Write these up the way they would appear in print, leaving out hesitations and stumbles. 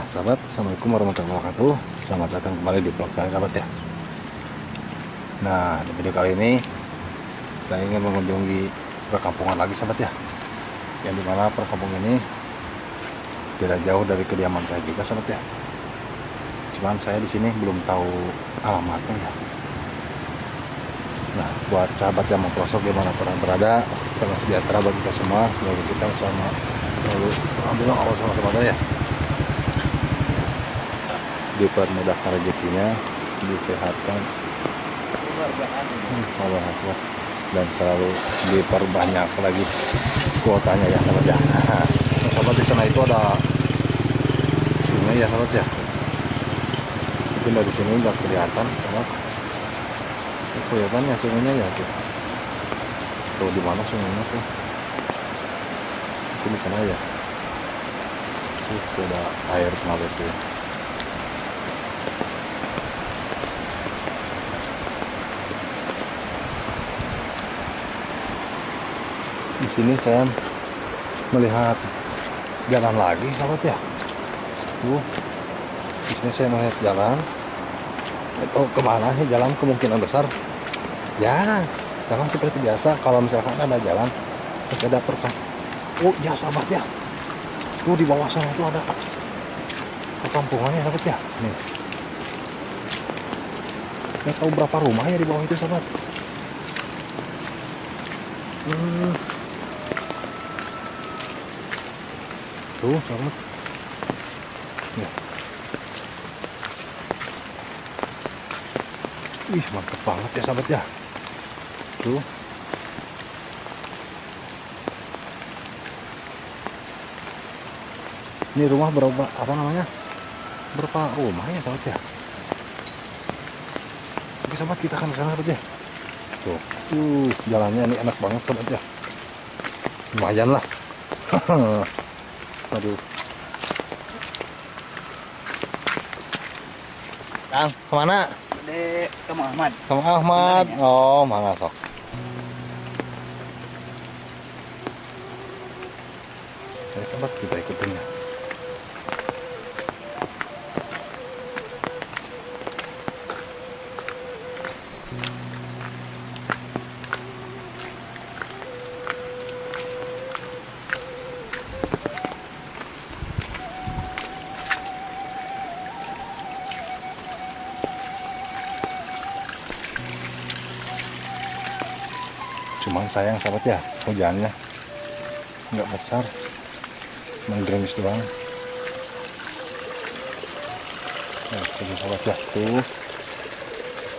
Nah sahabat, assalamualaikum warahmatullahi wabarakatuh. Selamat datang kembali di vlog saya sahabat ya. Nah di video kali ini saya ingin mengunjungi perkampungan lagi sahabat ya, yang dimana perkampungan ini tidak jauh dari kediaman saya juga sahabat ya. Cuman saya di sini belum tahu alamatnya ya. Nah buat sahabat yang mau pelosok dimanapun berada, salam sejahtera bagi kita semua, selalu kita sama selalu alhamdulillah Allah sama ya, dipermudahkan rezekinya, disehatkan, Allah Akbar, dan selalu diperbanyak lagi kuotanya ya sahabat ya. Nah, sahabat di sana itu ada sungai ya sahabat ya. Mungkin dari sini nggak kelihatan sahabat. Kelihatan ya sungainya ya tuh. Tuh di mana sungainya tuh? Mungkin di sana ya. Tuh ada air mengalir tuh. Di sini saya melihat jalan lagi sahabat ya. Tuh, di sini saya melihat jalan. Oh, kemana nih jalan? Kemungkinan besar ya sama seperti biasa, kalau misalkan ada jalan terus ada perkampungan. Oh ya sahabat ya, tuh di bawah sana tuh ada perkampungannya sahabat ya. Nih, nggak tahu berapa rumah ya di bawah itu sahabat. Tuh sahabat ya. Wih, mantap banget ya sahabat ya. Tuh. Ini rumah berapa, apa namanya? Berapa rumah ya sahabat ya? Oke sahabat, kita akan ke sana sahabat ya. Tuh, jalannya ini enak banget sahabat ya. Lumayan lah. Aduh. Kang, kemana? De kamu Ahmad. Kamu Ahmad. Ya? Oh, mana sok. Ayo sahabat, kita ikutin ya. Cuman sayang sahabat ya, hujannya nggak besar, menggerimis doang. Nah, ini sahabat ya, tuh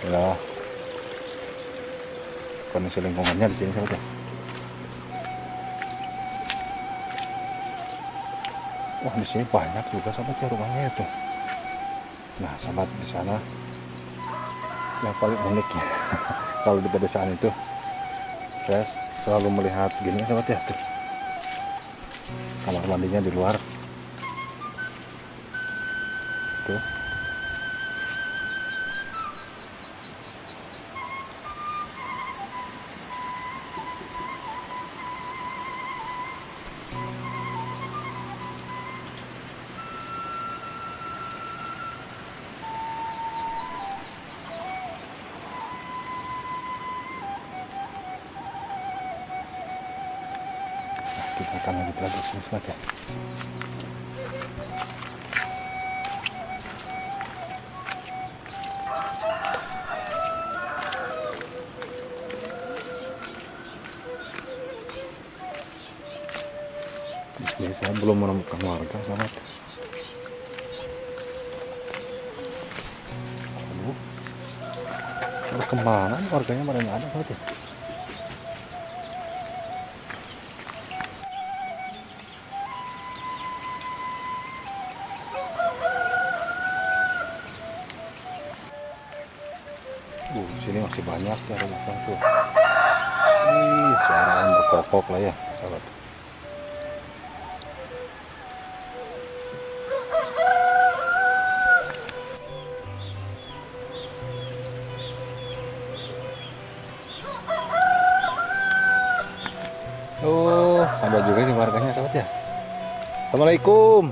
ya kondisi lingkungannya di sini sahabat ya. Wah, di sini banyak juga sahabat ya rumahnya itu. Nah sahabat, di sana yang paling unik ya kalau di pedesaan itu saya selalu melihat gini sahabat ya, tuh kamar mandinya di luar tuh. Kita akan lanjut lagi sini sahabat ya. Di sini saya belum menemukan warga sahabat. Aduh, kemana warganya pada nggak ada sahabat ya. Sini masih banyak ya rumah tuh. Ih, suara ayam berkokok lah ya, sahabat. Oh, ada juga nih warganya sahabat ya. Assalamualaikum.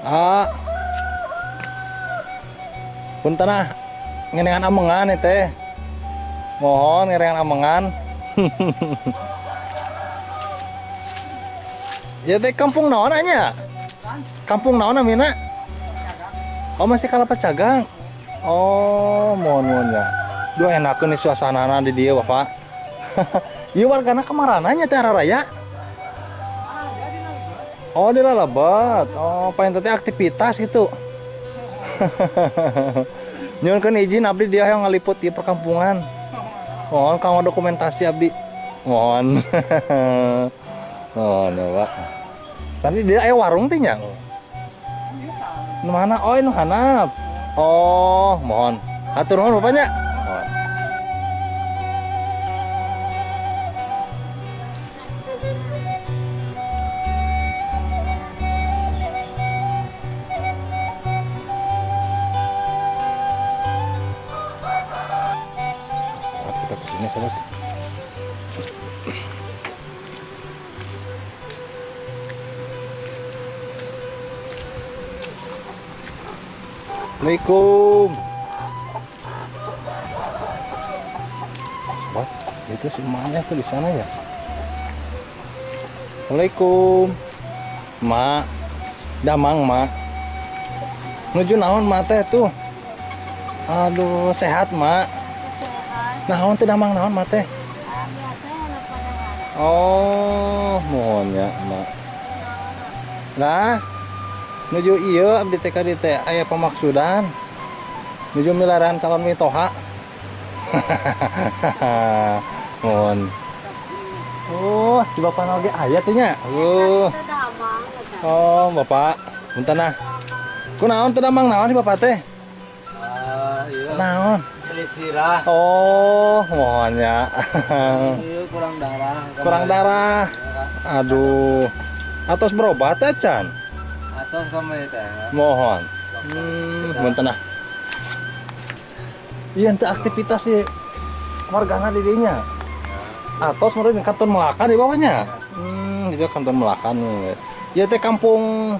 Ah. Punten ah. Ngerengan amengan teh. Mohon ngerengan amengan. Ya teh kampung naon nya? Kampung naon namina? Oh masih Kalapa Cagang. Oh, mohon mohon ya. Duh enakeun nih suasanana di dieu Bapak. Ieu wargana kamarana nya teh raya? Oh, di Lalabat. Oh, paling teh aktivitas gitu. Nyuhunkeun izin abdi dia yang ngaliput di perkampungan. Mohon kanggo dokumentasi abdi. Mohon. Oh, ya, Pak. Tadi dia aya warung teh nya. Nu mana? Oh, nu hanap. Oh, mohon. Hatur nuhun Bapak nya. Mohon. Kita kesini sobat. Assalamualaikum. Sobat, itu si emaknya tuh di sana ya. Assalamualaikum. Mak, damang mak. Nuju naon mak teh tuh? Aduh, sehat mak. Sehat. Naon teh damang naon mak teh? Biasa anak. Oh, mohon ya mak. Nah, nuju ieu abdi teh ka dieu teh aya pamaksudan. Nuju milaran calon mitoha. Mohon. Oh, si bapak oge aya teh nya. Oh, bapak, punten ah. Kunaon teu damang naon si bapak teh? Iya. Naon? Sirah. Oh, mohon ya. Iya, kurang darah. Kurang darah. Aduh. Atos berobat acan? Atos kamari teh. Mohon. Punten ah. Iya, ente aktivitas si wargana di dinya. Atos meureun kanton Melakan di bawahnya. Juga kanton Melakan. Ieu teh kampung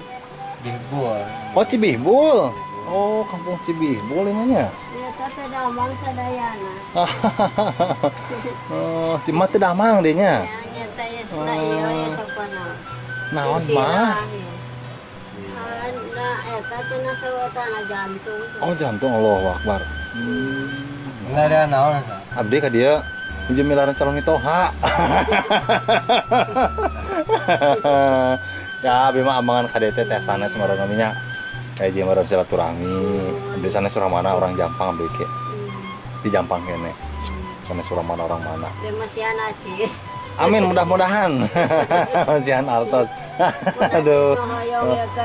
Bihbul. Oh, Cibihbul. Oh, kampung Cibihbul ini nya. Ieu teh damang sadayana. Oh, si mah teh damang deui nya. Nya teh ieu cenah ieu ieu sopana. Naon mah? Nah, eta cenah sawetana jantung. Oh, jantung, Allahu Akbar. Milaran naon? Abdi ka dieu nuju milaran calon mitoha. Ya, abdi mah amangan ka dieu teh sanes meureun nya. Kayak jeung meureun silaturahmi. Abdi sanes urang mana orang Jampang abdi ke. Di Jampang kene. Sanes urang mana orang mana. Teh masihan acis. Amin, mudah-mudahan. Masihan artos. Aduh.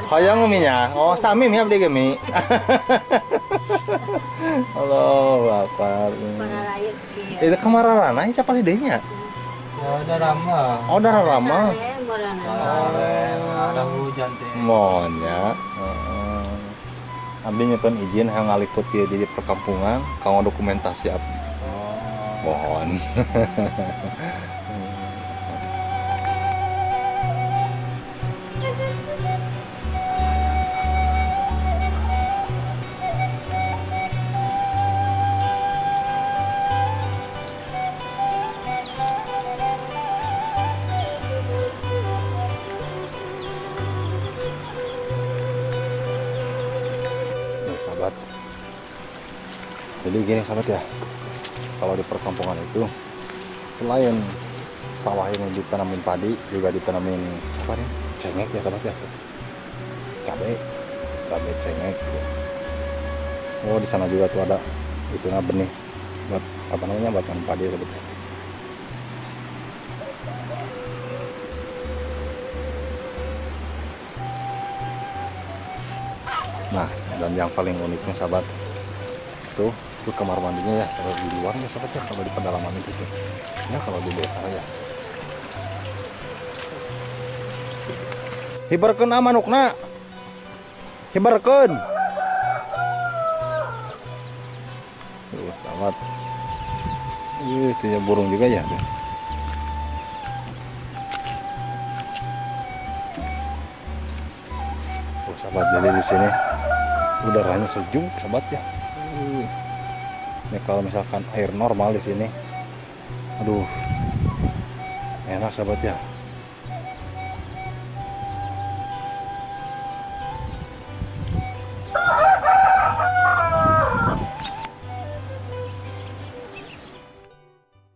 Hoyong nya. Oh, sami mi abdi ge mi. Allah Akbar. Itu kamarana siapa lidenya? Ya, udah ramah. Oh, udah ramah. Ada hujan teh. Mohon ya. Abdi nyuhun izin hayang ngaliput di perkampungan kanggo dokumentasi abdi. Mohon. Sahabat, jadi gini sahabat ya, kalau di perkampungan itu selain sawah ini ditanamin padi, juga ditanamin apa nih, cengek ya sahabat ya, cabe, cabe cengek. Oh, di sana juga tuh ada itu nah benih buat apa namanya, buat tanam padi ya sahabat ya. Nah, dan yang paling uniknya sahabat, tuh itu kamar mandinya ya, sahabat, di luar ya sahabat ya, kalau di pedalaman itu tuh. Ya kalau di desa ya. Hibarkeun manukna. Hibarkeun. Tuh, sahabat. Ih, itu ya burung juga ya. Tuh. Tuh, sahabat, jadi di sini udaranya sejuk, sahabat ya. Ini kalau misalkan air normal di sini, aduh, enak, sahabat ya.